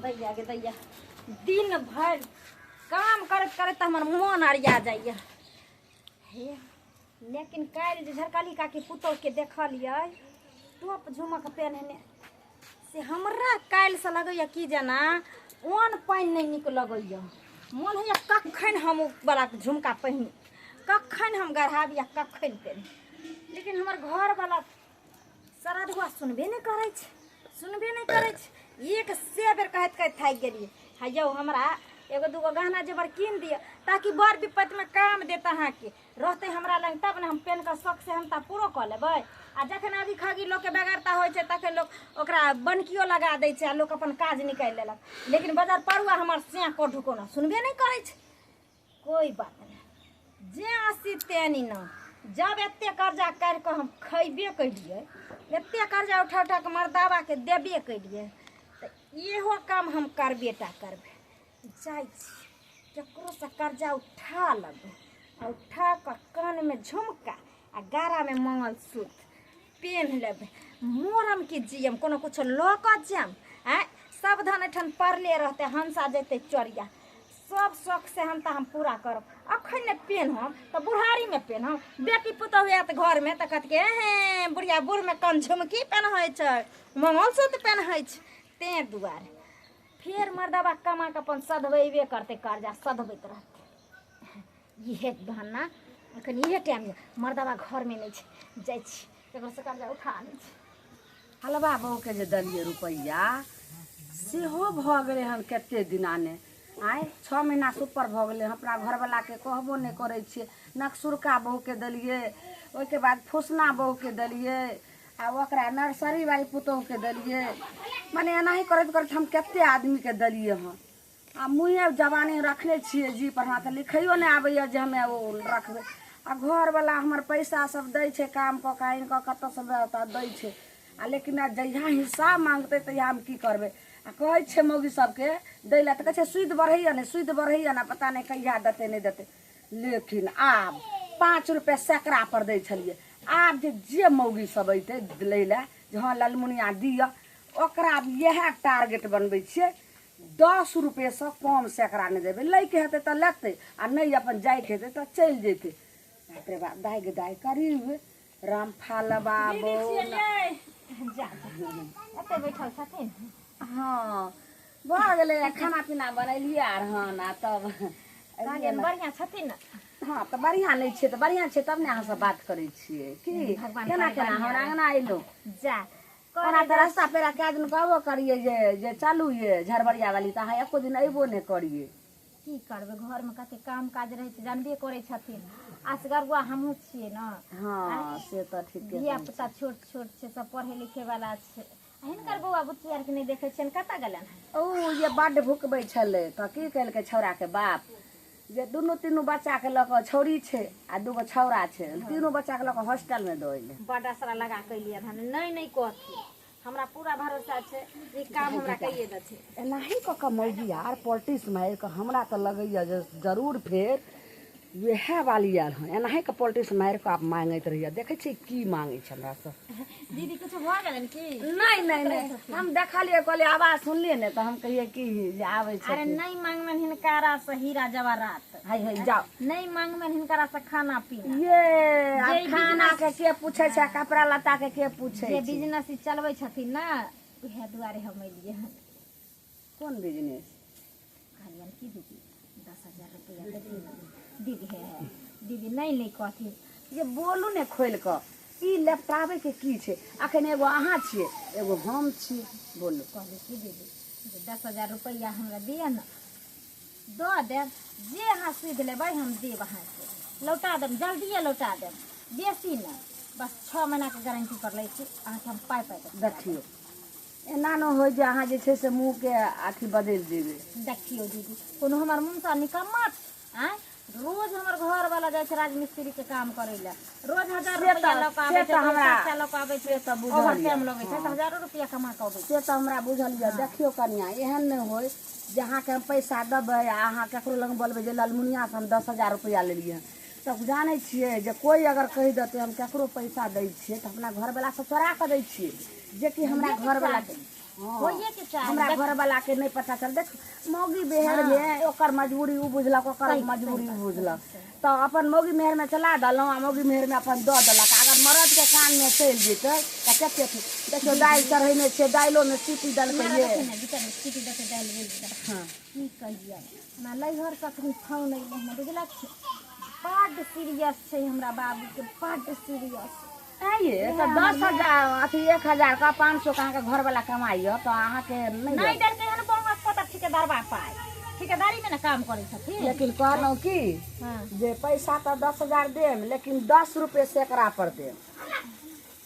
दैया गे दैया, दिन भरि काम करैत करैत हमर मोन अरिया जाइए हे। लेकिन काल्हि जे झरकली काकी पुतोहके देखलियै टोप झुमक पेन्हने, से हमरा काल्हिसँ लगैए कि जेना अन्न पानि नहि नीक लगैए। मोन होइए कखन हम ओ बला झुमका पहिनी, कखन हम गढ़ाबी आ कखन पेन्ही। लेकिन हमर घरवला सरधुआ सुनबे नहि करै छै, सुनबे नहि करै छै। एक से बेर कहैत कहैत थाकि गेलियै। हा यौ, हमरा एगो दूगो गहना जेवर कीन दिअ ताकि बड़ विपत्तिमे काम देत। अहाँके रहतै हमरा लग तब ने हम पेन्ह कऽ शौक से हम तऽ पूरो कऽ लेबै। आ जखन अभी खगी लोकके बेगरता होइ छै तखन लोक ओकरा बनकियो लगा दै छै आ लोक अपन काज निकालि लेलक। लेकिन बजार पड़ुआ हमर से कोढू कोना सुनबे नहि करै छै। कोइ बात नहि, जे आसी तेनी न। जब एते कर्जा काढ़ि कऽ हम खैबे केलियै, एते कर्जा उठा उठा कऽ मर्दाबाके देबे केलियै, तऽ इहो काम हम करबे टा करबै। जाइ छी ककरोसँ कर्जा उठा लेबै आ उठा कऽ कानमे झुमका आ गारामे मंगलसूत्र पेन्ह लेबै। मोरम की जियम, कोनो कुछो लऽ कऽ जायब? आँय, सब धन एहिठाम पड़ले रहतै, हंसा जेतै चोरिया। सब शौक से हम तऽ हम पूरा करब। अखन नहि पेन्हब तऽ बुढ़ारीमे पेन्हब। बेटी पुतहु आयत घरमे तऽ कहत कि हे बुढ़िया बूढ़मे कन झुमकी पेन्है छै, मंगलसूत्र पेन्है छै। तेँ दुआरे फेर मर्दबा कमा कऽ अपन सधबेबे करतै, कर्जा सधबैत रहतै। इहे बहाना एखन इहे टाइम यऽ, मर्दबा घरमे नहि छै, जाइ छी ककरोसँ कर्जा उठा आनै छी। हलवा बहूके जे देलियै रुपैआ सेहो भऽ गेलै हन कते दिना ने, आँय 6 महीनासँ ऊपर भऽ गेलै। हम अपना घरवलाके कहबो नहि करै छियै। नकसुरका बहूके देलियै, ओहिके बाद फुसना बहूके देलियै आ ओकरा नर्सरी वाली पुतोहुके देलियै। मने एनाही करैत करैत हम कते आदमीके देलियै हन। आ मुँहे जवानी रखने छियै जी पर, हमरा तऽ लिखैयो नहि आबैए जे हमे ओ रखबै। आ घरवला हमर पैसा सब दै छै, काम कऽ कऽ आनि कऽ कतऽसँ दै छै। आ लेकिन जहिया हिसाब मांगतै तहिया हम की करबै? आ कहै छियै मौगी सबके दै लए तऽ कहै छै सुदि बढ़ैया ने, सुदि बढ़ैया ने, पता नहि कहिया देतै नहि देतै। लेकिन आब 5 रुपैआ सैकड़ा पर दै छलियै, आब जे जे मौगी सब अयतै लै लए जे हँ ललमुनिया दिअ, ओकरा आब इएह टारगेट बनबै छियै, 10 रुपैएसँ कम सैकड़ा नहि देबै। लैके हेतै तऽ लेतै आ नहि अपन जाइके हेतै तऽ चलि जेतै। बाप रे बाप, दाइ गे दाइ, करीब रामफल बाबू जा एते बैठल छथिन। हँ भऽ गेलै, खाना पीना बनेलियै आर हन आ तब कहलियनि बढ़िआँ छथिन ने? हँ तऽ बढ़िआँ नहि छियै तऽ बढ़िआँ छै तब ने अहाँसँ बात करै छियै की। भगवान केना करे केना बढ़िआँ हमरा रहै। अङ्गना अयलहुँ जा ओना तऽ रास्ता पेरा कए दिन कहबो करियै जे जे चलू ये झरबरिया वाली, तऽ अहाँ एको दिन अयबो नहि करियै। की करबै, घरमे कते काम काज रहै छै, जानबे करै छथिन, असगरुआ हमहूँ छियै ने। हँ से तऽ ठीके। धिया पुता छोट छोट छै, सब पढ़ै लिखै वाला छै। आ हिनकर बौआ बुच्ची आरके नहि देखै छियनि, कतऽ गेलनि हन? ओ जे बड्ड भुकबै छलै तऽ की केलकै छौड़ाके बाप जे दुनू तीनू बच्चाके लऽ कऽ, छौड़ी छै आ दूगो छौड़ा छै, तीनू बच्चाके लऽ कऽ हॉस्टलमे दऽ एलै। बड्ड असरा लगा कऽ एलियनि हन। नहि नहि कहथिन, हमरा पूरा भरोसा छै जे ई काम हमरा कहिए देथिन। एनाही कऽ कऽ मौगी आर पॉलिटिक्स मारि कऽ, हमरा तऽ लगैए जे जरूर फेर वएह वाली आयल हँ। एनाही कऽ पॉलिटिक्स मारि कऽ आब मांगैत रहैए। देखै छियै की मांगै छै हमरासँ। दीदी, किछु भऽ गेलनि की? नहि नहि नहि, हम देखलियै, कहलियै आवाज सुनलियै ने तऽ हम कहियै की जे आबै अरे छै। नहि मांगबनि हिनकारा से हीरा जवाहरात। हाय हाय जाउ। नहि मांगबनि हिनकारा से खाना पीना। ये आब जे खाना के के पूछै छै, कपड़ा लत्ता के के पूछै जे छै? बिजनेस ई चलबै छथिन ने, उएह दुआरे हम एलियै हन। कोन बिजनेस? कहलियनि की दीदी, 10,000 रुपैआ देथिन ने दीदी? हे हे दीदी, नहि नहि कहथिन। जे बोलू ने खोलि कऽ, ई लपटाबै के की छै? अखन एगो अहाँ छियै, एगो हम छियै, बोलू। कहलियै की दीदी, जे 10,000 रुपैआ हमरा दिअ ने, दऽ देब। जे अहाँ सुधि लेबै हम देब अहाँके, लौटा देब, जल्दिए लौटा देब, बेसी नहि, बस 6 महीनाके गारंटी पर लै छी अहाँके हम पाइ पाइ देब। देखियौ, एना नहि होइ जे अहाँ जे छै से मुँहके अथी बदलि देबै। देखियौ दीदी, कोनो हमर मुँहसँ निकम्मा छै? आँय, रोज हमर घरवाला जाइ छै राजमिस्त्री के काम करै लए, रोज 1000 से रुपैआ तऽ लऽ कऽ से आबै छै, तऽ हमरा खर्चा लऽ कऽ आबै छै, से तऽ बुझल ओवर यऽ। टाइम लगै छै तऽ हजारो रुपैआ कमा कऽ अबै छै। से तऽ हमरा बुझल यऽ। देखियौ कनिया, एहन नहि होइ जे अहाँके हम पैसा देबै आ अहाँ ककरो लग बोलबै जे ललमुनियासँ हम 10,000 रुपैआ लेलियै हँ। तऽ जानै छियै जे कोइ अगर कहि देतै हम ककरो पैसा दै छियै तऽ अपना घरवलासँ चोरा कऽ दै छियै, जेकि हमरा घरवलाके होइए के चाही। हमरा घर वाला के नहीं पता चल। देख मौगी बेहर में ओकर मजबूरी उ बुझलक, ओकर मजबूरी उ बुझलक, तो अपन मौगी मेहर में चला देलहुँ आ मौगी मेहर में अपन दऽ देलक। अगर मरद के कान में चलि जेतै तऽ कते देखियौ दालि चढ़ेने छियै, दालिओ में सीटी देलकै। सीटी दऽ के दालि बनि गेलै। की कहियै, हमरा नैहर से अखनी फोन अयलै हन, बुझलक? बड्ड सीरियस छै हमरा बाबूके, बड्ड सीरियस। आइए तऽ 10,000 अथी 1,000 का 500 के अहाँके घरवाला कमाइए तऽ अहाँके नहि देलकै हन। बौआ पता ठेकेदारबा पाइ ठेकेदारी में ने काम करै छथिन। लेकिन कहलहुँ की जे पैसा तऽ 10,000 देम, लेकिन 10 रुपये सैकड़ा पर देम।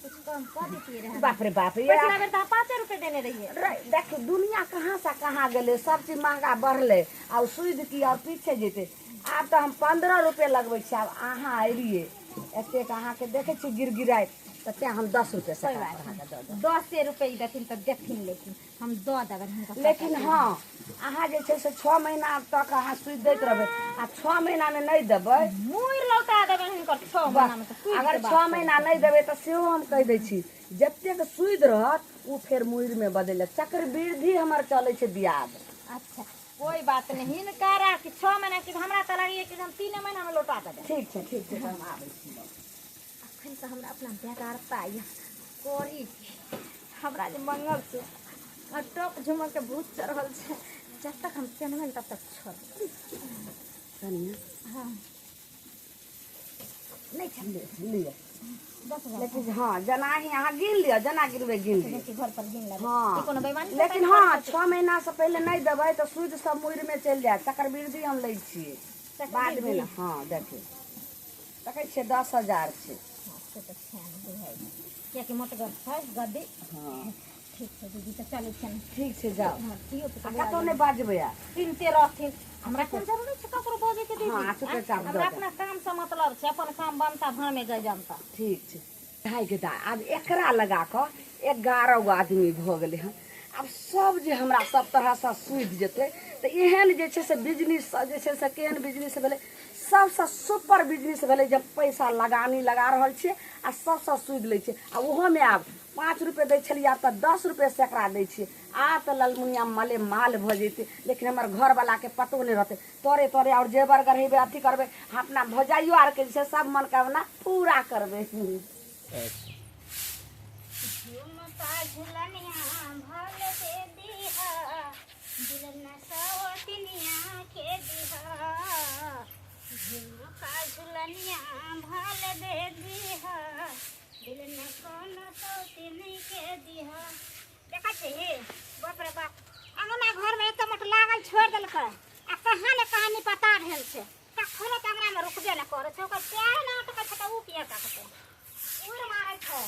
कुछ कम कऽ देतियै रहए। बाप रे बाप, पिछला बेर तऽ 5 रुपये देने रहियै। देखियौ दुनिया कहाँ से कहाँ गेलै, सब चीज महगा बढ़लै आ सुधि की आओर पीछे जेतै। आब तऽ हम 15 रुपये लगबै छी। आब अहाँ एलियै एतेक अहाँके देखै छी गिड़गिड़ाइत, तऽ तेँ हम 10 रुपये सैकड़ा पर अहाँके दऽ देब। 10 रुपये देथिन तऽ देथिन, लेकिन हम दऽ देबनि हुनका। लेकिन हँ अहाँ जे छै से 6 महीना तक अहाँ सुधि दैत रहबै आ 6 महीनामे नहि देबै मुड़ि लौटा देबनि हुनकर 6 महीनामे। अगर 6 महीना नहि देबै तऽ सेहो हम कहि दै छी, जतेक सुधि रहत ओ फेर मुड़िमे बदलि चक्रवृद्धि हमर चलै छै ब्याज। अच्छा कोई बात नहीं, हिनका कि 6 महीना कि हमरा तऽ लगैए कि हम 3 महीनामे लौटा देबै। ठीक छै, ठीक छै, हम आबै छी। अखन तऽ हमरा अपना बेगारता यऽ करी, हमरा जे मंगलसूत्र आ टॉप झुमक के भूत चढ़ल छै, जब तक हम पेनबै तब तक छोड़। हाँ नहीं छै लिअ लेकिन हाँ जना ही अहाँ गिन लिअ, जना गिनबै गिन लिअ, घर पर गिन लेबै। हाँ कोनो बेईमानी। लेकिन हाँ 6 महीना से पहिले नहि देबै तऽ सूद सब मुड़िमे चलि जायत। चक्रवृद्धि हम लै छियै बादमे ने। हाँ देखियौ देखै छियै 10,000 छै। से तऽ छै कियाकि मोटगर छै गद्दी। हाँ ठीक छै दीदी, तऽ चलै छियनि। ठीक छै जाउ, हाँ कतहु नहि बाजबै। आ सुनिते रहथिन, हमरा कोन जरूरी छै ककरो बजैके दीदी। हाँ चुपेचाप हमरा अपना काम से मतलब छै, अपन काम बनता भामे जाय जनता। ठीक छै भाई के दाय, आब एकरा लगा कऽ 11 गो आदमी भऽ गेलै हन। आब सब जे हमरा सब तरहसँ सुधि जेतै तऽ एहन जे छै से बिजनेस जे छै से केहन बिजनेस भेलै, सबसँ सुपर बिजनेस भेलै जे पैसा लगानी लगा रहल छियै आ सबसँ सुधि लै छियै। आ ओहोमे आब 5 रुपये दै छलियै, आब तऽ 10 रुपये सैकड़ा दै छियै। आब तऽ ललमुनिया माले माल भऽ जेतै, लेकिन हमर घरवलाके पतो नहि रहतै। तोरे तोरे आओर जेवर गढ़ेबै, अथी करबै, अपना भौजाइयो आरके जे छै सब मनोकामना पूरा करबै। देखै छी बाप रे बाप, अंगना घर में एक मट लागल छोड़ि देलकै आ कहाँ ने कहाँ नहीं पता भेल छै। कखनो तऽ अंगना में रुकबे नहि करै छै, ओकर पैर नहि अटकै छै तऽ ओ किया तकतै। उड़ मारै छै,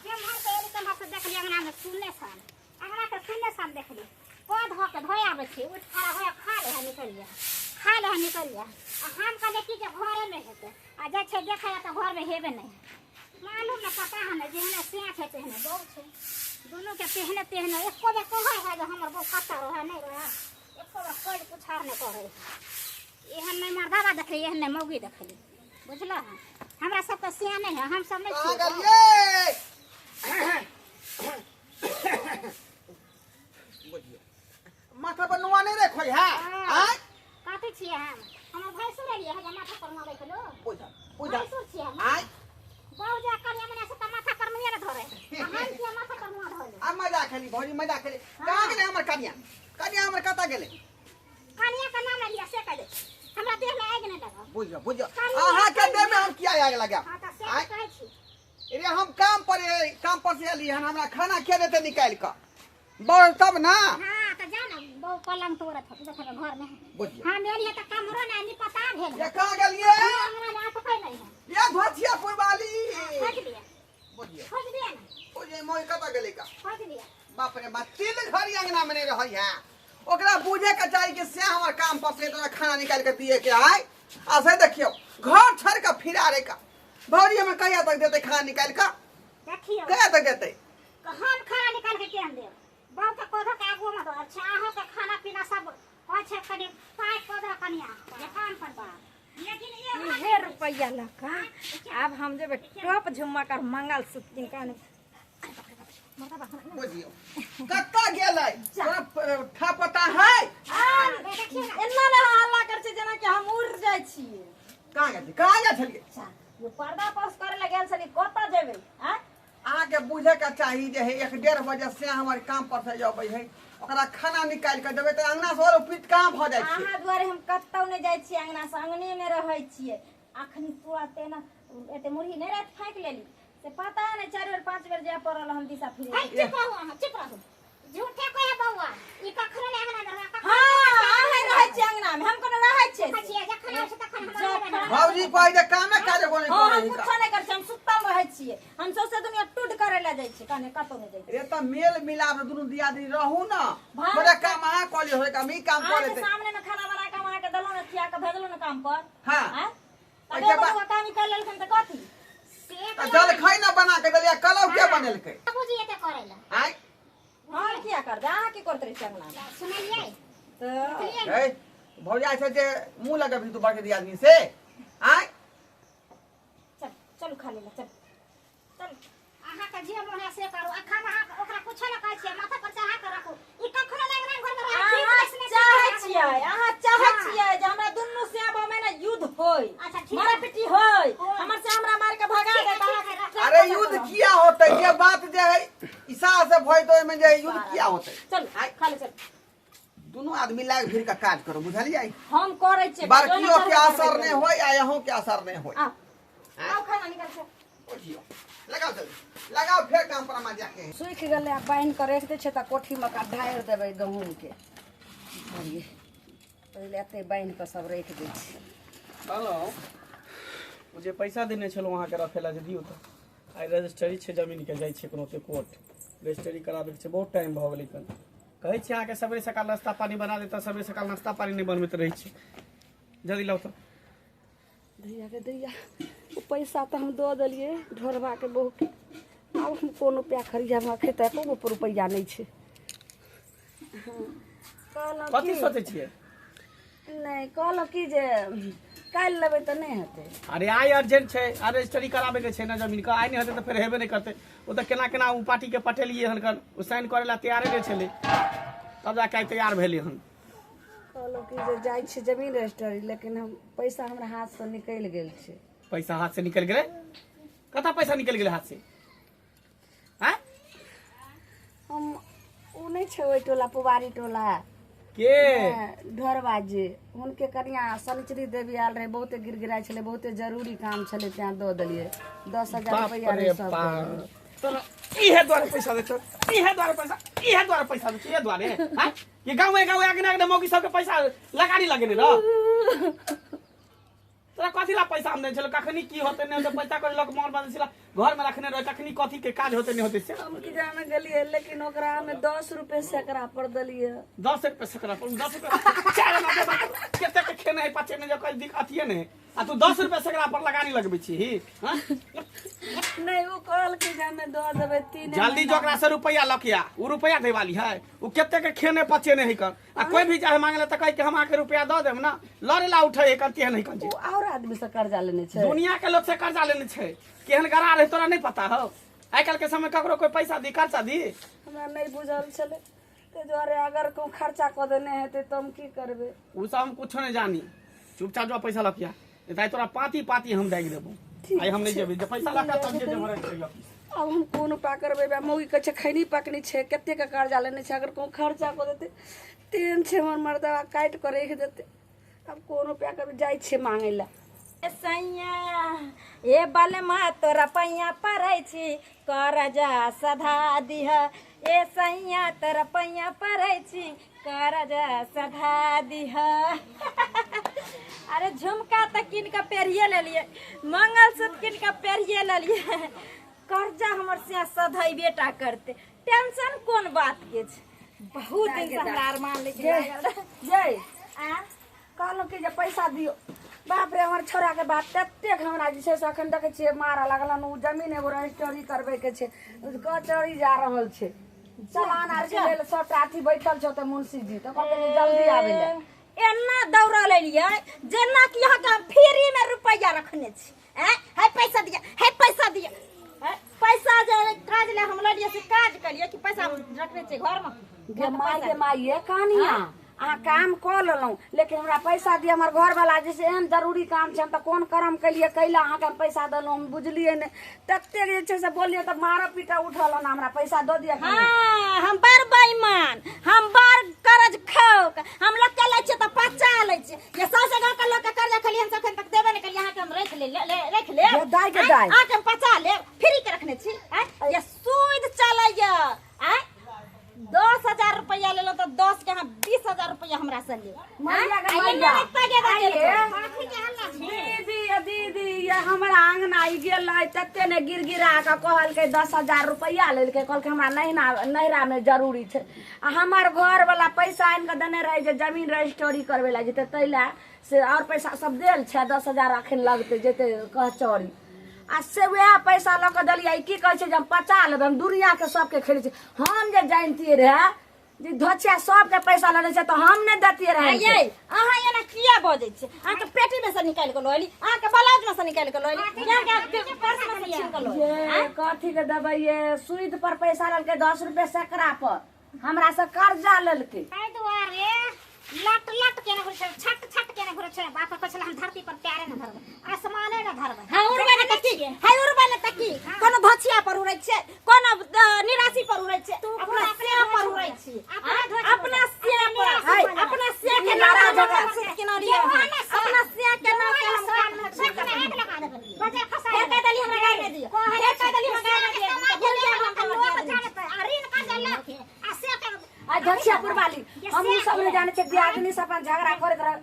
जेम्हर से एली तेम्हर से देखली अंगना में सुनने सन, अंगना के सुनने सन देखली। पौध हो के धोए आबै छी, उठि खड़ा होए खा ले है निकलि जा, खा ले है निकलि जा। आ हम कहलियै कि जे घरे में हेतै, आ जाइ छै देखै तऽ घर में हेबे नहि। मालूम ने पता है ने, जेहने सिया छै तेहने बहू छै, दुनू के तेहने तेहने। एको बेर कहै है जे हमर बहू कतऽ रहै नहि रहै, एको बेर कोइ पुछार नहि करै। एहन नहि मर्दाबा देखली, एहन नहि मौगी देखली, बुझलऽ। हमरा सबके सिया नहि है, हम सब नहि छियै। माथा पर नुआ नहीं रखो है। आय कथी छियै हम? हमर भैंसुर एलियै है जे माथा पर नुआ रखलो। पूजा पूजा भैंसुर छियै हम। आय बहु जा कनिया मने से त माथा पर नुआ ने धरे, हम किया माथा पर नुआ धरे? आ मजा खेली भौजी, मजा खेली। कहाँ गेलै हमर कनिया? कनिया हमर कतऽ गेलै? कनिया के नाम लिया से कह दे, हमरा देह में आगि नहि लगल। बुझियो बुझियो, अहाँ के देह में हम किया आगि लगायब? हां तऽ से कहै छी। अरे हम काम पर से एली हन, हमरा खाना के देतै निकालि कऽ बड़ तब ना। हां तऽ जा ना, बहु पलंग तोड़त होत देखबै घर में। बुझियो हम एलियै तऽ कमरो नहि नि पता भेल। ये कहाँ गेलियै? अंगना में अटकै नहि है। ये धोतिया पुरवाली खोज लिअ, बुझियो खोज लिअ ने, बुझियो मोय कतऽ गेलै का? खोज लिअ। बाप रे बाप, 3 घड़ी अंगना में नहीं रहै है। ओकरा बुझे के चाही कि से हमर काम पर से तोरा खाना निकालि के दिए के आय। आ से देखियो घर छोड़ के फिरा रे का भौजी हमें कहिया तक देतै खाना निकालि के? देखियो कहिया तक देतै? हम खाना निकाल के केहन देब? बहु के कोधो के आगुओ में दौड़ छै, अहाँ के खाना पीना सब कहै छै कनि पाइ कोधो कनिया जे काम पर बा। लेकिन इहे रुपैया लऽ कऽ आब हम जेबै टॉप झुमक और मंगलसूत्र किनका। मर्दबा हमरा बुझियौ कतऽ गेलै तोरा ठा पता है एना ने हल्ला करै छै जेना कि हम उड़ जाइ छियै कहाँ गेल कहाँ गेल छलियै अच्छा यो पर्दा पास करे लए गेल छलियै कतऽ जेबै आँय अहाँके बुझैके चाही जे हे एक डेढ़ बजे से हमर काम पर से अबै है ओकरा खाना निकालि कऽ देबै तऽ अङ्गना से आओर पीट कहाँ भऽ जाइ छै अहाँ दुआरे हम कतौ नहि जाइ छियै अंगना से अंगने मे रहै छियै अखनी तुरते ने एते मुरही नहि राति फाँकि लेली से पता नहि चारि बेर पाँच बेर जाय पड़ल हम दिशा फिरे अरे चुप रहू अहाँ चुप रहू झूठे कोई बौआ ई कखनो नहि अंगना में रहू हाँ अहाँ रहै छियै अंगना मे हम कोनो रहै छियै कखनो छियै जखन आबै छै तखन हम रहबै ने। भौजी कहै जे कामे काज एगो नहि हाँ करै हम है कुछो नहि करै छियै हम सुतल रहै छियै हम सौंसे दुनिया टूट करे लए जाइ छियै कने कतौ नहि जाइ छियै रे तऽ मेल मिलाप दुनू दियादनी रहू ने भाई- थोड़े काम अहाँ कऽ लियौ थोड़े काम ई काम कऽ अहाँके लेतै सामने में खाना बना के हम अहाँके देलहुँ ने खिया के भेजलहुँ ने काम पर हाँ। आँय? तब ओहिके एगो बाद- दूगो काम ई कर लेलखिन तऽ कथी से तऽ जलखै ने बना के देलियै कलौ के बनेलकै बाबूजी एते करै लए आँय हम किया करबै अहाँ की करैत रहै छियै अंगना मे सुनलियै तऽ हे भौजा छै जे मुँह लगबही तू बड़के दियादनी से आँय चल चलू खा लेला चल चल अहाँके जे मोन है से करू अखन अहाँ ओकरा कुछो नहि कहै छियै माथा पर चढ़ा के राखू ई कखनो नहि अंगना घर में रहै अहाँ चाहै छियै अहाँ चाहै छियै जे हमरा दुनू सेवा में ने युद्ध होय अच्छा, ठीक है। मारापीटी होय होय। हमर से हमरा मार के भगा ठीक है, देत ठीक है, अहाँके राखू। अरे युद्ध किया होतै जे बात जे है ईसा से भय तो ओहिमे जे युद्ध किया होतै चल आँय, खा ले चल दुनू आदमी लाग भिड़ के काज करू बुझलियै हम करै छियै बड़कियो के असर नहि होय आ यहों के असर नहि होय आओ आओ खाना निकाल के उठियो लगाओ जल्दी लगाओ फेर काम पर हम जाके सूखि गेलै आ बान्हि कऽ राखि दै छै तऽ कोठीमे कऽ ढारि देबै गहूँमके बुझलियै पहिले एते बान्हि कऽ सब राखि दै छियै कहलहुँ ओ जे पैसा देने छलहुँ अहाँके रखै लए जे दियौ तऽ आइ रजिस्ट्री छै जमीनके जाइ छियै कोनो कोर्ट रजिस्ट्री कराबैके छै बहुत टाइम भऽ गेलै कन कहै छी अहाँके सवेरे सकाल नाश्ता पानी बना देता सवेरे सकाल नाश्ता पानी नहि बनबैत रहै छी जल्दी लाउ तऽ दैया के दैया ओ पैसा तऽ हम दऽ देलियै ढोरबाके बहुके आब हम कोन रुपैआ खरीदब हमरा खेत एको गो रुपैआ नहि छै कहलहुँ कथी की सोचै छियै नहि कहलहुँ की जे काल्हि लेबै तऽ नहि हेतै अरे आइ अर्जेंट छै आ रजिस्ट्री कराबैके छै ने जमीनके आइ नहि हेतै तऽ फेर हेबे नहि करतै ओ तऽ केना केना ओ पार्टीके पठेलियै हन कन ओ साइन करै लए तैयारे नहि छलै तब जाके आइ तैयार भेलै हन कहलहुँ कि जे जाइ छी जमीन रजिस्ट्री लेकिन हम पैसा हमरा हाथसँ निकलि गेल छै पैसा हाथ से निकलि गेलै कतऽ पैसा निकलि गेलै हाथ से आँय हम ओ नहि छै ओहि टोला पुबारी टोला के ढोरबा जी हुनके कनिया शनिचरी देवी आयल रहै बहुते गिड़गिड़ाइ छलै बहुते जरूरी काम छलै तेँ दऽ देलियै 10,000 बाप रुपैआ रे रहै सब बाप तोरा इहे द्वारे पैसा दै छौ इहे द्वारे पैसा इहे द्वारे पैसा दै छौ इहे द्वारे आँय ये गाँवे गाँवे अगने अगने मौगी सबके पैसा लगाड़ी लगेने रह तोरा कथी ला पैसा हम दै छलो कखनी की होतै नहि होतै पैसा कौड़ी लऽ कऽ मोन बदल छला घर में रखने रहे कखनी कथी के काज होतै नहि होतै से हम की जाने गेलियै लेकिन ओकरा हमे 10 रुपए सैकड़ा पर देलियै 10 रुपए सैकड़ा पर 10 रुपए चारि आना देबा कते के खेने है पचे नहि जे कोई दिक्कत अथिए नहि आ तू 10 रुपए सैकड़ा पर लगानी लगबै छी हाँ? नहि ओ कहलकै जे हमे दऽ देबै तीन जल्दी जो ओकरा से रुपया लऽ के आ ओ रुपया दै वाली है ओ कते के खेने पचे नहीं कर आ कोई भी चाहे मांगे तऽ कहे कि हम अहाँके रुपया दऽ देब ना लड़े ला उठे है कर केहन है ओ आओर आदमी से कर्जा लेने छै दुनिया के लोग से कर्जा लेने छै केहन गरार है तोरा नहीं पता हो आइ काल्हि के समय ककरो कोई पैसा दी खर्चा दी हमरा नहि बुझल छलै ताहि दुआरे अगर कोई खर्चा कऽ देने हेतै तऽ हम की करबै ओ सब हम कुछो नहीं जानी चुपचाप जो पैसा लऽ के आ नहीं तऽ आइ तोरा पाती पाती हम दागि देबो आइ हम नहीं जेबै जे पैसा लऽ के आ तब जे जेबै रजिस्ट्री ऑफिस आब हम कोन उपाय करबै बा मौगी कहै छै खैनी पकनी छै कतेक कर्जा लेने छै अगर कोनो खर्चा कऽ देतै तेहन छै हमर मर्दवा काटि कऽ राखि देतै आब कोन उपाय करबै जाइ छियै मांगै लए ए सैया ए बलमा तोरा पैया पड़ै छी करजा सधा दिह ए सैया तोरा पैया पड़ै छी करजा सधा दिह अरे झुमका तऽ कीन कऽ पेरिए लेलियै मंगलसूत्र कीन कऽ पेरिए लेलियै कर्जा हमर से सधैबे टा करतै टेंशन कोन बात के छै बहुत दिन से हमरा अरमान लेकिन लागल रहै। जय आ कहलहुँ कि जे पैसा दियौ बाप रे हमर छौड़ाके बाप ततेक हमरा जे छै से एखन देखै छियै मारऽ लागल हन ओ जमीन एगो रजिस्ट्री करबैके छै कचहरी जा रहल छै चलान आरके लेल सबटा अथी बैठल छै ओतऽ मुंशी जी तऽ कहलकै जे जल्दी आबै लए एना दौड़ल एलियै जेना कि अहाँके हम फ्री में रुपैआ रखने छी ऐं है पैसा दिया है पैसा दिया आँय, पैसा जे काज ले हम ललियै से काज कलियै कि पैसा हम रखने छियै घरमे? गे माय, गे माय, ये कनिया, अहाँ काम कऽ लेलहुँ, लेकिन हमरा पैसा दिअ। हमर घरवाला जे छै, एहन जरूरी काम छै, हम तऽ कोन करम केलियै, कैला अहाँके हम पैसा देलहुँ, हम बुझलियै नहि। ततेक जे छै से बोलियै तऽ मारऽ पीटऽ उठल हन। हमरा पैसा दऽ दिअ। हाँ, हम बड़ बेईमान, हम बड़ करज खौक। हम लोग के लै छियै तऽ पचा लै छियै। ये सौसे गाँव के लोग के कर्जा खाली हम अखन तक देबे नहि केलियै। अहाँके हम राखि ले, राखि लेब। गे दाइ, गे दाइ। अहाँके हम पचा लेब, फ्री के रखने छी। आँय, ये सूद चलैया। आँय, 10,000 रुपया लेलहुँ तऽ 10 के अहाँ 20,000 रुपया हमरा से लेब। मैया गे आँय, ये मैया। नहि तगेदा आइये। देलकै। कथी के हल्ला छै? दीदी, ये दीदी, ये हमरा अंगना ई गेलै, तते ने गिड़गिड़ा कऽ कहलकै, 10,000 रुपैआ लेलकै, कहलकै हमरा नहिना नैहरा मे जरूरी छै। आ हमर घर वाला पैसा आनि कऽ देने रहै जे जमीन रजिस्ट्री करबै लए जेतै, ताहि लए से आओर पैसा सब देल छै। 10,000 अखन लगतै, जेतै कचहरी, आ से वएह पैसा लऽ कऽ देलियै। ई की कहै छै जे हम पचा लेबै, हम दुनियाके सबके खेलै छी। हम जे जानितियै रहए जे धोछिया सबके पैसा लेने छै, तऽ हम नहि दैतियै रहए। यै, अहाँ एना किया बजै छियै? अहाँके पेटी में से निकालि कऽ लऽ एली, अहाँके ब्लाउज में से निकालि कऽ लऽ एली, अहाँके पर्स में से छीन कऽ लऽ एली? ये कथी के देबै? ये सूद पर पैसा लेलकै, 10 रुपए सैकड़ा पर हमरा से कर्जा लेलकै। एहि दुआरे लट लट केने घुरै छै, छट छट केने घुरै छै। बाप कहै छलै, हम धरती पर प्यारे ने धरबै, आसमाने ने धरबै। हाँ, उड़बै ने तऽ की? हाय, उड़बै ने तऽ की? कोनो धोछिया पर उड़ै छै, कोनो निराशी पर उड़ै छै? अपना सिया पर उड़ै छी। अपना सिया पर, अपना सिया के नारा जगह केना लिअ? अपना सिया के नाम के हम कान में सब के आगि लगा देबै, बजर खसा फेर कहि देली, हमरा गारि नहि दिअ। फेर कहि देली, हमरा गारि नहि दिअ। भूल जायब हम तऽ। लोक जानतै आ ऋण कर्जा लऽ के आ से के आ झक्षियापुर वाली, हम उ सब नहि जानै छियै। दियादनी से अपन झगड़ा करैत रह,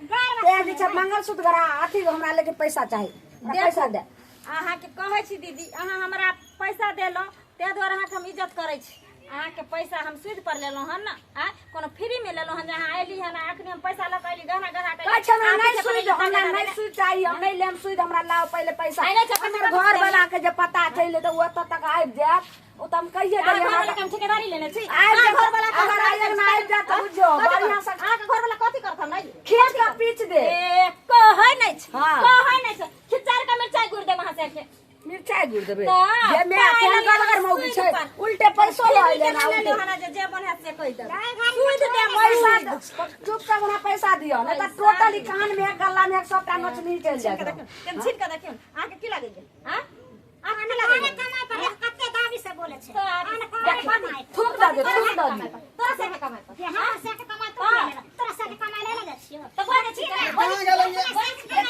तें जे छै मंगलसूत्र गरा अथी हमरा, लेकिन पैसा चाही, हमरा पैसा दे। अहाँके कहै छी दीदी, अहाँ हमरा पैसा देलहुँ, ताहि दुआरे अहाँके हम इज्जत करै छी। अहाँके पैसा हम सूद पर लेलहुँ हन ने? आँय, कोनो फ्रीमे लेलहुँ हन जे अहाँ अयली हन आ अखनी हम पैसा लऽ कऽ अयली, गहना गढ़ा कऽ? कहै छै हमरा नहि सूद, हमरा नहि सूद चाही, हम नहि लेम सूद, हमरा लाउ पहिले पैसा। हमर घर वाला के जे पता चलि तऽ ओ एतऽ तक आबि जायत। ओ तऽ हम कहिए अहाँ देलियै। घरवाला के हम ठेकेदारी लेने छी। आबि अहाँ जायत, घरवाला के अगर आइ अंगना आबि जायत तऽ बुझियौ बढ़िआँ से अहाँके घरवाला कथी करत? हम नहि खींच कऽ पीच दे। ए, कहै नहि छै। हाँ। कहै नहि छै, खिचार के मिरचाई गुड़ देब अहाँ से। मिरचाइ गुड़ देबै? तऽ जे माय पाइ केहन लेलियै गलगर मौगी सूद छै। पर। उल्टे पैसो लऽ फ्री एलै के ना। नहि उल्टे लेलहुँ हन, जे जे मन हैत से कहि देब। सूद देब। पैसा चुपचाप हमरा पैसा दिअ, नहि तऽ टोटली कान में, गला में सबटा नोचनी चलि छीन के जायत। देखियौ, केन छीन के देखियौ, अहाँके की लगैया? आँ, अहाँके की अनकारे लगैया? कमाइ पर कते दाबी से बोले छै। तऽ आब अनकारे कमाइ पर। थूक दऽ दे, थूक दऽ दे। तोरा से कमाइ पर जे हमरा से के कमाइ तू ले लेबे, तोरा से के कमाइ ले ले जाइ छियौ। तऽ बोलै छी तऽ कहाँ गेलै ये?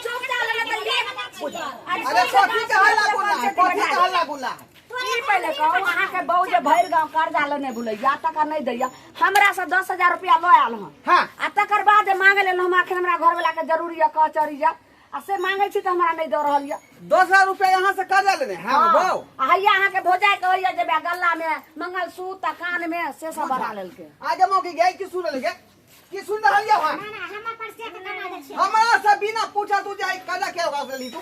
चुपचाप लगे तऽ ले। अरे, कथी के हल्ला गुल्ला है? कथी के हल्ला गुल्ला है? ई पहिले कहू, अहाँके बहू जे भरि गाँव कर्जा लेने बुलैया, तकर नहि दैया, हमरा से 10,000 रुपया लऽ आयल हन। हाँ। आ तकर बाद जे मांगे लेल हम, अखन हमरा घरवला के जरूरी यऽ, कचहरी यऽ, आ से मांगे छी तऽ हमरा नहि दऽ रहल यऽ। 10,000 रुपया यहाँ से कर्जा लेने है बहू? आ हैया अहाँके भौजाइ के होइया जे गला में मंगलसूत्र आ कान में से सब बना लेलकै। आगे मौकी गए की सुन रहल गे? की सुन रहल ये वहाँ? ना ना, हमर पर से के कमा दै छियौ। हमरा से बिना पूछा तू जाई कर्जा के ओकरा से ली तू?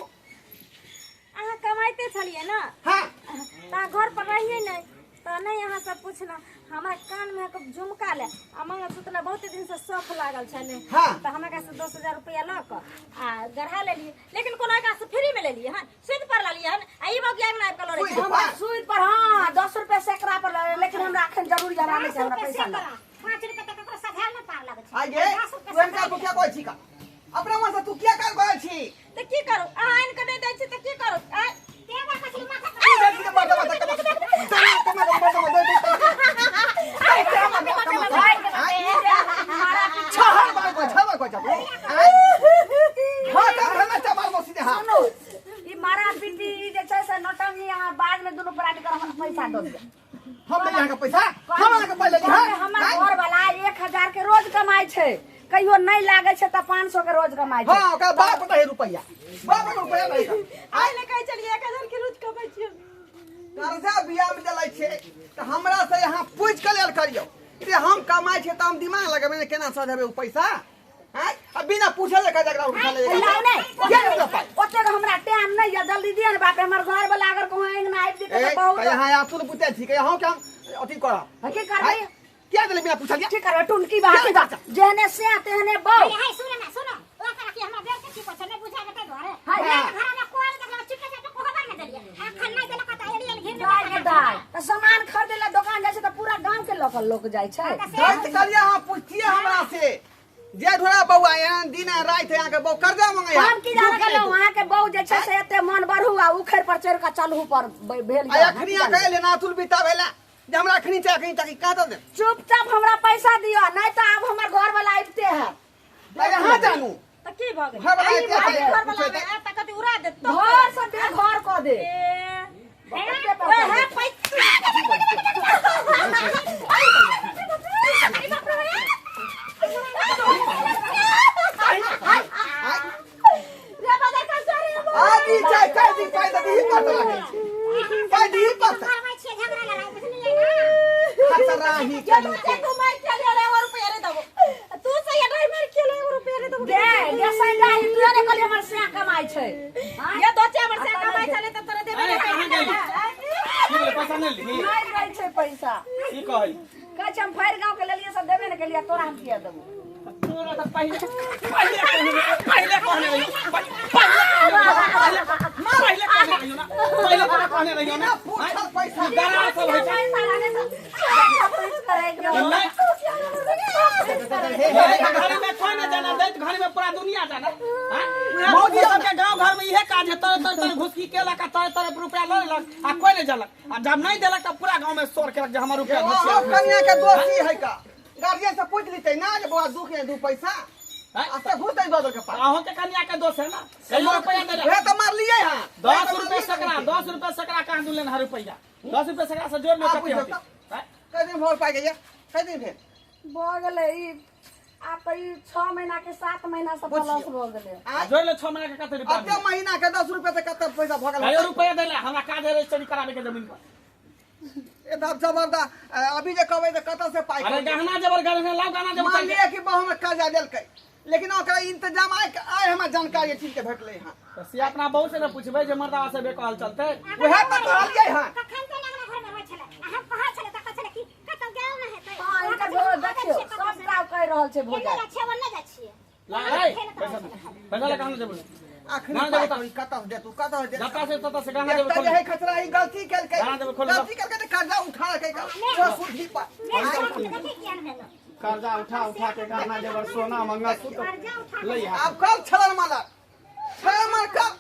अहाँ कमाइते छलियै ने? हाँ। तऽ अहाँ घर पर रहियै नहि तऽ नहि अहाँ सब पुछलहुँ। हमरा कानमे के झुमका ले आ मंगलसूत्र ले बहुत दिन से शौख लागल छलै। हाँ। तऽ हमरा से 10,000 रुपया लऽ कऽ आ गढ़ा लेलियै, लेकिन कोनो एकरा से फ्री में लेलियै हन, सूद पर लेलियै हन। आ ई बगिया में आबि कऽ लड़ै सूद छै। हमरा सूद पर, हाँ, 10 रुपया सैकड़ा पर लऽ, लेकिन हमरा अखन जरूरी, हमरा नहि दस छै, हमरा रुपए पैसा से लऽ। करा 5 रुपए तऽ ककरो सधायल नहि पार लगै छै। आगे 10 रुपए तू इनका सधायल। तू क्या कहै छी का? अपना मन से तू क्या कर कहै छी? तऽ की करू? अहाँ आनि कऽ नहि दै छी तऽ की करू? आँय? देबा कथी माथा पर? तू बेटी के बड़ बड़ कमा कमा कमा कमा दे दे। छहर बार को, छहर को जा तू। हां, का भरना चबार बसी दे। हां। सुनू, ई मारा पीटी, ई जे छै से नौटंकी, अहाँ बाद में दुनू प्राणी कर हमरा पैसा दऽ दिअ। हम ले यहाँ के पैसा, हम यहाँ के पहिले ली। कहबै हमर घर वाला 1000 के रोज कमाइ छै, कहियो नहि लागै छै तऽ 500 के रोज कमाइ छै। हां, ओकरा बाप नहीं रुपया, बाप के रुपया नहीं। आइ ले कहै छलियै 1000 के रोज कमाइ छियै। कर्जा बिया में चलै छै तऽ हमरा से यहाँ पूछि के लेल करियौ जे हम कमाइ छियै तऽ हम दिमाग लगेबै ने केना सधेबै ओ पैसा। आँय, आ बिना पूछले कर्जा एकरा उठा ले। लाउ नहि। किया नहि पाइ? ओतेक हमरा टाइम नहि यऽ, जल्दी दिअ ने बाप रे, हमर घर वाला अगर कहूँ अङ्गना आबि जेतै ए तऽ बहुत। यहाँ अतुल बुते छी के यहाँ के हम अथी करब। हँ, की करबै? किया देले बिना पूछलिए? की करबै? टुनकी बा क्या चाचा? जेहने से तेहने बौ। अरे हाय, सुन ना, सुन, ओकरा की हमरा बेर के छी छै नहि बुझाबे ताहि दुआरे। हाय। घर में कोई देखला चुपे चापे कोहबर में देलिए, अखन नहि देलक तऽ एलियन घिर। गे दाइ, तऽ सामान खरीदे ला दोकान जाइ छै तऽ पूरा गांव के लऽ कऽ लोक जाइ छै। दैत कहलियै अहाँ पुछतियै हमरा से जे ढोरा बौआ एहन दिन आ राति अहाँके बौ कर्जा मंगै हम की जाने गेलहुँ अहाँके बहू जे छै से एते मन बढ़ू आ उखड़ि पर चढ़ि कऽ चलहु पर भेल आ यऽ, हम एखनी की अहाँके जाने? एलै नातुल बिताबै लए जे हमरा एखनी चाही एखनी चाही कहाँ दऽ देब। चुपचाप हमरा पैसा दिअ, नहीं तऽ आब हमर घर वाला आबिते है। अरे अहाँ जानू तऽ की भऽ गेल? घर वाला आई एते भाई, एते घर वाला आबे, आब तऽ कथी उड़ा देत तो। घर से बेघर कऽ दे। ए, कते पैसा ओए, हे, देत? पैसा। रे बाजार का सारे आज ई चाय काय दी पाइ दऽ दीही पड़तै लागै छै पाइ दीही पड़तै। करबै छियै झगड़ा लड़ाइ, बुझलियै ना? खतराही के कहीं के। तू मार के ले एगो रुपया रे दबो। तू से ये नहीं मार के ले एगो रुपया रे दबो। गे गे सैंडा, ई तू ने कहली हमर सैं कमाइ छै। आँय? ये दोचे हमर से कमाई छले त तोरे देबे अरे, नहीं। कहाँ गेली? की भेलै, पैसा नहि लेली? नहि दै छै पैसा। की कहै? कहै छै हम भरि गाँव के लेलियै सब देबे ने केलियै, तोरा हम किया देबो? तोरा तऽ पहिले पहिले कहने रहियौ, पहिले कहने रहियौ, पहिले पहिले कहने रहियौ ना, पहिले तोरा कहने रहियौ ना। बिना पूछल पैसा। दरार सब होइ छै। पैसा लाने से नहि। दैत घड़ी में कोई नहीं जाना, दैत घड़ी में पूरा दुनिया जाना। हाँ? मौजी सबके गांव घर में इहे काज है, तरह तरह तरह घुसकी केलक आ तरह तरह रुपया लऽ लेलक आ कोई नहीं जानलक, आ जब नहीं देलक तब पूरा गांव में शोर केलक जे हमर रुपया घुसिया। अहाँ कनिया के दोषी है का गार्जियन से पूछ लेते ना जे बौआ दुख है दू पैसा आ से घूस दे बदल के पास। अहों के कनिया के दोष है ना, कहियो रुपया दे। उहे तो मारलिए हां। 10 रुपये सकरा, 10 रुपये सकरा कहाँ दुलेन हर रुपया? 10 रुपये सकरा से जोड़ में आप कते बुझियौ होतै? तऽ। आँय? कई दिन भोर पाइ गइया, कई दिन भेल? भऽ गेलै ई आब तऽ ई 6 महीना के 7 महीना से बुझियौ। प्लस भऽ गेलै। आँय? जोड़ ले 6 महीना के कते रुपया? अते महीना के 10 रुपया से कते पैसा भऽ गेल? कहियो रुपया दै ले, हमरा काज है रजिस्ट्री कराबे के जमीन पर। ए तब जबरदस्त अभी जे कहबै तऽ कतऽ से पाइ? अरे गहना जबर गहना लाओ, गहना जबर। मान लिअ कि बहु में कर्जा देलकै, लेकिन ओकरा इंतजाम आइ आइ हमरा जानकारी चीज के भेटलै हँ। तऽ से अपना बहू से ने पूछबै जे मर्दावा से बेकहल चलतै। उएह तऽ कहलियै हँ। कखन तऽ लगना घर में रहै छलै आ हम कहै छलै तऽ कहै छलै कि कतौ गाँव में हेतै। हँ, हिनकर देखियौ सबटा कहि रहल छै केने भौजाइ। जाइ छियै, ओन्ने जाइ छियै। ला रे पैसा दे, पैसा ले, गहना जेबै। अखनी ना पाइ देबो तऽ- कौड़ी कतऽ से देतू, कतऽ से देतू? जतऽ से ततऽ से गहना जेबै। एकटा जे है खचरा ई गलती केलकै। गहना देबै, खोलू। गलती केलकै तऽ कर्जा उठा लेलकै ओ सुधी पर। देखी किया ने भेलो। कर्जा उठा उठा के गहना जेबर सोना मंगलसूत्र कर्जा उठा ले आ। आब कल छलन मालक छलन माल कल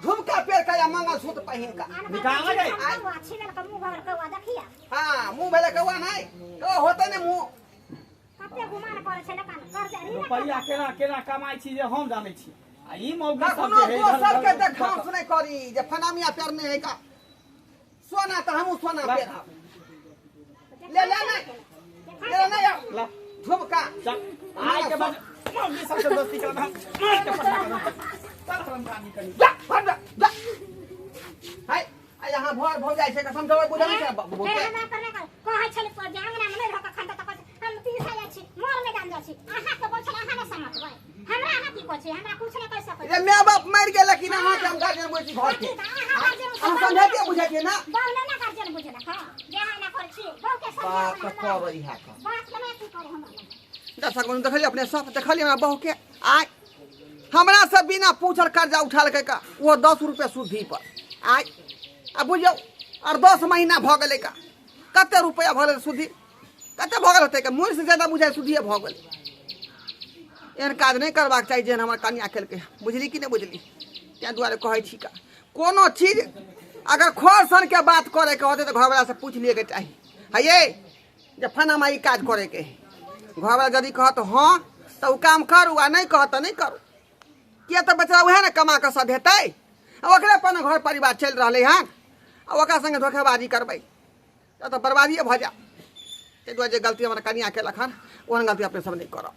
झुमका पेर के या मंगलसूत्र पहिन का निकाल गई। कौआ छिलल के मुंह भर कौआ देखिया। हाँ, मुंह भेलै कौआ नहि कौआ होतै ने मुंह। कते गुमान करै छै लोकन कर्जा ऋण। रुपैया केना केना कमाइ छी जे हम जानै छी आ ई मौगी सब कखनो जे है इधर दोसर के उधर देखांस नहि करी जे फनामिया पेरने है का सोना, तऽ हमहूँ सोना पेरब। ले ले नहि ले ले नहि ला। झुमका। चल, आइ के बाद मौगी सबसे दोस्ती करब हम मार के पटा करब। चल हरामजादी कनी। जा हट जा जा। हाय आ यहाँ भर भऽ जाइ छै कसम जबर बुझल नहि छै फेर हमरा पर नहि कहै छलै पर जे अंगना में नहि रह कखन तऽ कहै छै, हम तीसा जाइ छी, मोर मैदान जाइ छी। अहाँ के बोल छलै, अहाँ नहि समझबै हमरा। अहाँ की कहै छी? हमरा कुछ नहि कहि सकै छी। जे माय बाप मरि गेल कि अहाँके हम गार्जियन बुझै छी घर के। की तऽ अहाँ गार्जियन अहाँ समझैते बुझै छियै ना? बहु नहि ने गार्जियन बुझलक हँ जे अहाँ एना करै छी बहु के बाप समझाबै के हमरा करै है का बात के नहि की करै हमरा दर्शक बंधु, देखलियै अपने सब, देखलियै हमरा बहू के आय हमरा से बिना पूछल कर्जा उठा का वो 10 रुपया सुधी पर आय। आ बुझियौ और 10 महीना भऽ गेलै का कते रुपया भऽ गेलै सुधी, कते भऽ गेल होतै का मूल से ज्यादा बुझाइ सुधिए भऽ गेलै। एहन काज नहि करबाक चाही जेहन हमर कनिया केलकै, बुझली कि नहि बुझली? ताहि दुआरे कहै छी का कोनो चीज अगर खर सनके बात करैके होतै तऽ घरवलासँ पूछि लियैके चाही है ये जे फनामा ई काज करैके है। घरवला यदि कहत हँ तऽ ओ काम करू आ नहि कहत तऽ नहि करू, किया तऽ बेचारा उएह ने कमा कऽ सधेतै आ ओकरे पर ने घर परिवार चलि रहलै हन, आ ओकरा संगे धोखेबाजी करबै तऽ बर्बादिए भऽ जायत। ताहि दुआरे जे गलती हमर कनिया केलक हन ओहन गलती अपने सब नहि करब।